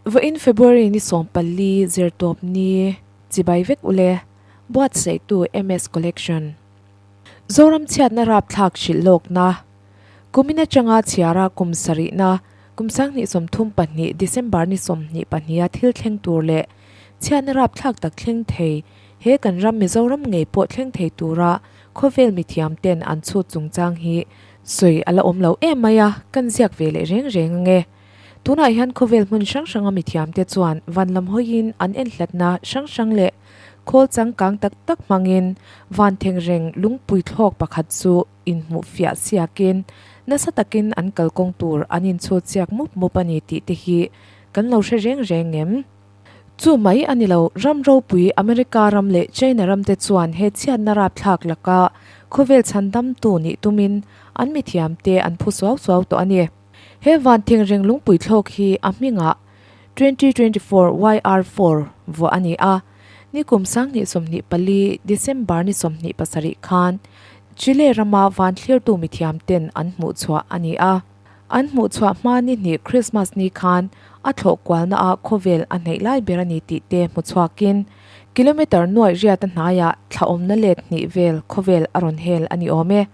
Vawiin February ni 14 zirtawp ni chibai vek ule, buatsaihtu MS Collection. Zoram chhiatna rapthlak hrilh lawkna, Kumin atanga chhiara kum sarihna, kum 2032 December ni 22 a thil thleng tur leh chhiatna rapthlak tak thleng thei he kan ram Mizoram ngei pawh thleng thei tura khawvel mithiam ten an chhut chungchang hi sawi a la awm lo em mai a, kan ziak ve leh reng reng ange. Tunah hian khawvel hmun hrang hranga mithiamte chuan van lam hawiin an enhlatna hrang hrang leh khawl changkang tak tak hmangin van thengreng lungpui thlawk pakhat chu inhmuh fiah siakin nasa takin an kalkawng tur an inchhut siak mup mup a ni tih te hi kan lo hre reng reng em? Chu mai a ni lo, ram ropui America ram leh China ram te chuan he chhiatna rapthlak laka khawvel chhandamtu nih tumin an mithiamte an phu suau suau tawh a ni. He van thengreng lungpui thlawk hi a hmingah 2024 YR4 vuah a ni a, nikum 2024 December ni 27 khan Chile rama van thlirtu mithiam ten an hmuh chhuah a ni a. An hmuh chhuah hma ni hnih Christmas ni khan a thlawh kualna ah khawvel a hneih lai ber a ni tih te hmu chhuakin kilometre nuaih riat a hnaiah thla awmna let hnih vel khawvel a rawn hel a ni awm e.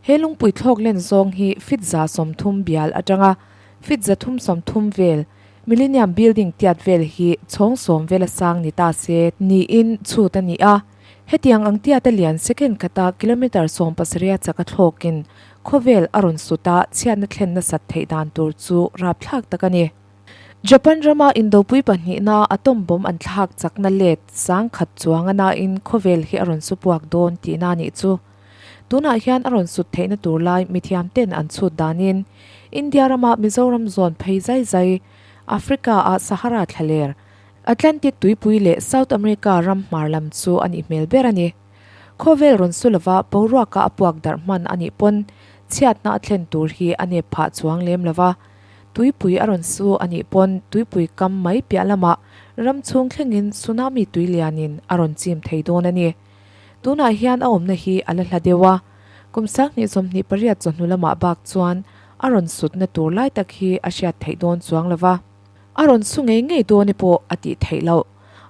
He lungpui thlawk len zawng hi fit 130 bial atanga fit 330 vel Millennium Building tiat vel hi chhawng sawm vela sang ni ta se niin chhut a ni a. Hetiang ang tiata lian second khata kilometre 17 a chaka thlawkin khawvel a rawn sut a, chhiatna thlen nasat theih dan tur chu rapthlak tak a ni. Japan rama indopui pahnihna atom bomb an thlak chakna let 10,000 chuang a nain khawvel hi a rawn su puak dawn tihna a nih chu. Tunah hian a rawn sut theihna tur lai mithiam ten an chhut danin India rama Mizoram zawn phei zai zai, Africa ah Sahara thlaler, Atlantic tuipui leh South America ram hmar lam chu a nih hmel ber a ni. Khawvel rawn su lova boruaka a puak darh hman a nih pawn chhiatna a thlen tur hi a nep phah chuang lem lova, tuipui a rawn su a nih pawn tuipui kam mai piah lamah ram chhung thlengin tsunami tui lianin a rawn chim thei dawn a ni. Tunah hian a awmna hi a la hla deuh a, kum 2028 chawhnu lamah bak chuan a rawn sutna tur lai tak hi a hriat theih dawn chuang lo va. A rawn su ngei ngei dawn e pawh a tih theih loh.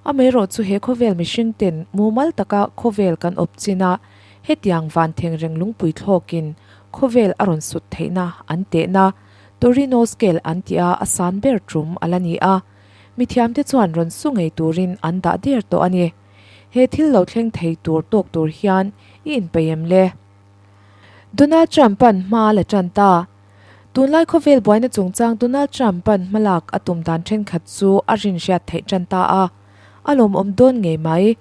Amaherawh chu he khawvel mihring ten mumal taka khawvel kan awp chin a, hetiang van thengreng lungpui thlawkin khawvel a rawn sut theihna an tehna Torino Scale an tih a a san ber tum a la ni a, mithiamte chuan rawn su ngei turin an dah der tawh a ni. He thil lo thleng thei tur tawk tur hian i inpeih em le? Donald Trump-a'n hma a la tan ta. Tunlai khawvel buaina chungchang Donald Trump-a'n hmalak a tum dan thenkhat chu a rinhriat theih tan ta a, a lawmawm dawn ngei mai.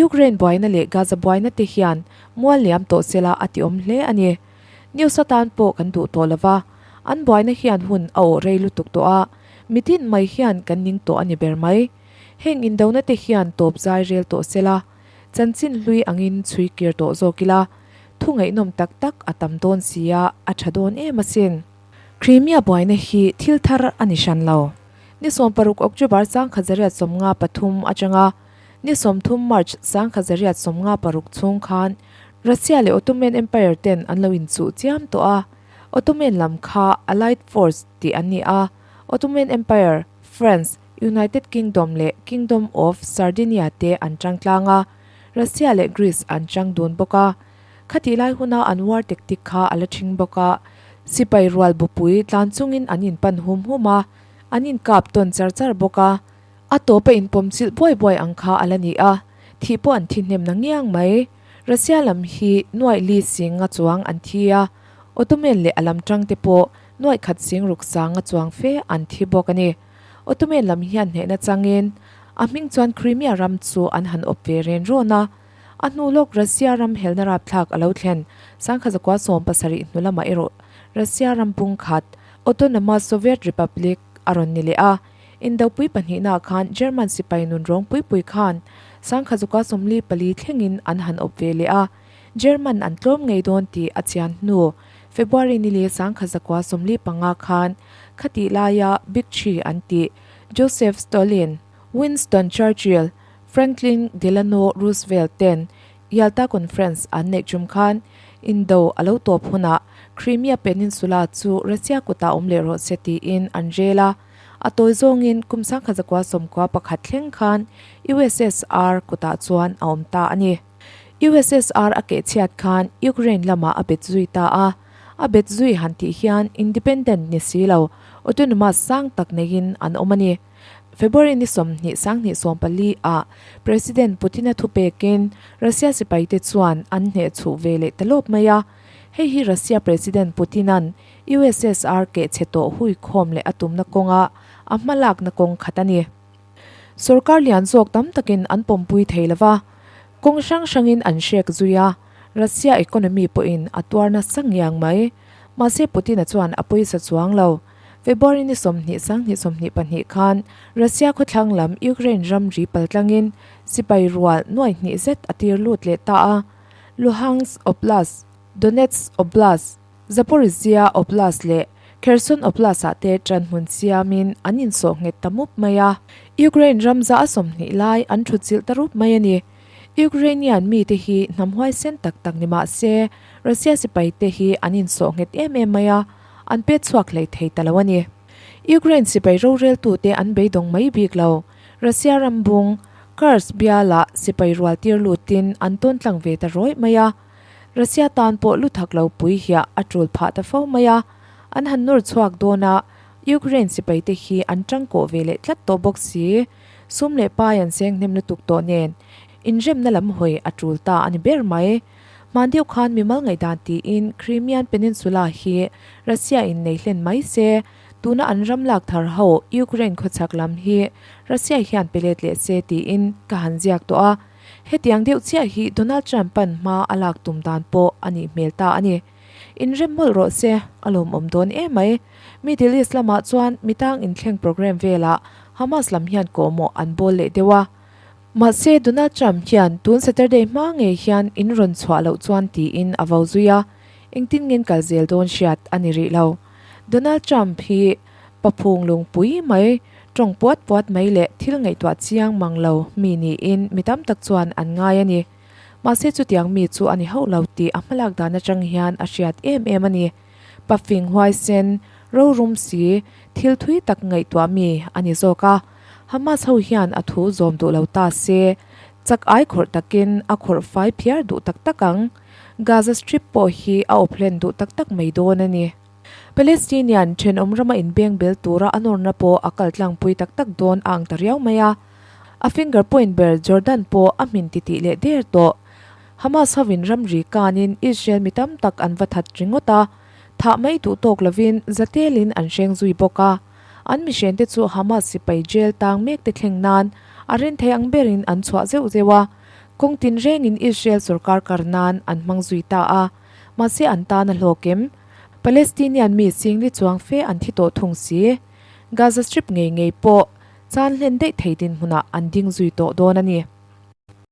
Ukraine buaina leh Gaza buaina te hian mual liam tawh sela a ti awm hle a ni. News atan pawh kan duh tawh lova, an buaina hian hun a awh rei lutuk tawh a, mitin mai hian kan ning tawh a ni ber mai. Heng indona te hian tawp zai rel tawh sela, chanchin hlui angin chhui kir tawh zawk ila, thu ngaihnawm tak tak a tam dawn sia, a tha dawn em asin. Crimea buaina hi thil thar a ni hran lo. Ni 16 October 1953 atanga ni 30 March 1956 chhung khan Russia leh Ottoman Empire ten an lo inchuh chiam tawh a, Ottoman lam kha Allied Force tih an ni a, Ottoman Empire, France, United Kingdom leh Kingdom of Sardinia te an chang tlang a, Russia leh Greece an chang dun bawk a. Khatih lai huna an war tactic kha a la ṭhing bawk a, sipai rual bupui tlan chungin an inpan hum hum a, an inkap tawn char char bawk a. A tawpa inpawm chilh buai buai ang kha a la ni a, thih pawh an thi hnem na ngiang mai. Russia lam hi nuaih li singa chuang an thi a, Ottoman leh a lam ṭangte pawh nuaih khat sing ruk sanga chuang fe an thi bawk a ni. Ottoman lam hian hnehna changin a hming chuan Crimea ram chu an han awp ve ren rawn a. A hnu lawk Russia ram helna rapthlak a lo thlen 1917 hnu lamah erawh Russia ram pung khat Autonomous Soviet Republic a rawn ni leh a. Indopui pahnihnaah khan German sipai nun rawng pui pui khan 1944 thlengin an han awp ve leh a. German an tlawm ngei dawn tih a chian hnu February ni leh 1945 khan Khatih laia Big Tree an tih Joseph Stalin, Winston Churchill, Franklin Delano Roosevelt ten Yalta Conference an neih tum khan Indo a lo tawp hunah Crimea Peninsula chu Russia kutah awm leh rawh se tiin an rel a. A tawi zawngin kum 1991 thleng khan USSR kutah chuan a awm ta a ni. USSR a keh chhiat khan Ukraine lamah a bet zui ta a. A bet zui han tih hian independent ni si lo, autonomous sang tak neiin an awm a ni. February ni 20 2014 ah President Putin-a thupekin Russia sipaite chuan an hnehchhuh ve leh ta lawp mai a. Hei hi Russia President Putin-a'n USSR keh chhe tawh huikhawm leh a tumna kawnga a hmalakna kawng khat a ni. Sorkar lian zawk tam takin an pawmpui thei lo va, kawng hrang hrangin an hrek zui a, Russia economy pawhin a tuar nasa ngiang mai. Mahse Putin-a chuan a pawisa chuang lo. February ni 20 2022 khan Russia khawthlang lam Ukraine ramri paltlangin sipai rual nuai hnih zet a tir lut leh ta a, Luhansk Oblast, Donetsk Oblast, Zaporizhzhia Oblast leh Kherson Oblast-ah te ṭanhmun siamin an insawh nghet ta mup mai a. Ukraine ram za a 20 lai an ṭhutchilh ta rup mai a ni. Ukrainian mite hi hnam huaisen tak tak ni mah se, Russia sipaite hi an insawh nghet em em mai a, an pet chhuak hlei thei ta lo a ni. Ukraine sipai roreltute an beidawng mai bik lo. Russia ram bung, Kursk bialah sipai rual tir lutin an tawn tlang ve ta rawih mai a. Russia tan pawh lu thak lo pui hiah a tul phah ta fo mai a. An han nawr chhuak dawn a, Ukraine sipaite hi an tangkawh ve leh tlat tawh bawk si. Sum leh pai an seng hnem lutuk tawh nen, inremna lam hawi a tul ta a ni ber mai. Hman deuh khan mimal ngaihdan tiin Crimean Peninsula hi Russia in nei hlen mai se, tuna an ram lak thar ho Ukraine khawchhak lam hi Russia hian pe let leh se tiin ka han ziak tawh a. Hetiang deuh chiah hi Donald Trump an hma a lak tum dan pawh a nih hmel ta a ni. Inrem mawlh rawh se, a lawmawm dawn em mai. Middle East lamah chuan mitang inthleng program velah Hamas lam hian kawhmawh an bawl leh deuh a. Mahse, Donald Trump hian tun Saturday hma ngei hian in rawn chhuah loh chuan tiin a vo zui a, engtin ngen kal zel dawn hriat a ni rih lo. Donald Trump hi paphung lungpui mai, tawng puat puat mai leh thil ngaihtuah chiang mang lo mi niin mi tam tak chuan an ngai a ni. Mahse chutiang mi chu a ni hauh lo tih a hmalak dan atang hian a hriat em em a ni. Pafing huaisen, rorum si, thil thui tak ngaihtuah mi a ni zawk a. Hamas ho hian a thu zawm duh lo ta se, chak ai khawrh takin a khawrh fai phiar duh tak tak ang. Gaza Strip pawh hi a awp hlen duh tak tak mai dawn a ni. Palestinian thenawm rama inbeng bel tura a nawrna pawh a kal tlangpui tak tak dawn a ang ta riau mai a. A finger point ber Jordan pawh a hmin titih leh der tawh. Hamas hovin ramri kanin Israel mi tam tak an va that ringawt a, thah mai duh tawk lovin zatelin an hreng zui bawk a. An mihrente chu Hamas sipai jail tang mekte thleng nan a rin thei ang berin an chhuah zeuh zeuh a, kawng tinrengin Israel sorkar kar nan an hmang zui ta a, mahse an tan a hlawk em? Palestinian mi singli chuang fe an thi tawh thung si. Gaza Strip ngei ngei pawh chan hlen daih thei dinhmunah an ding zui tawh dawn a ni.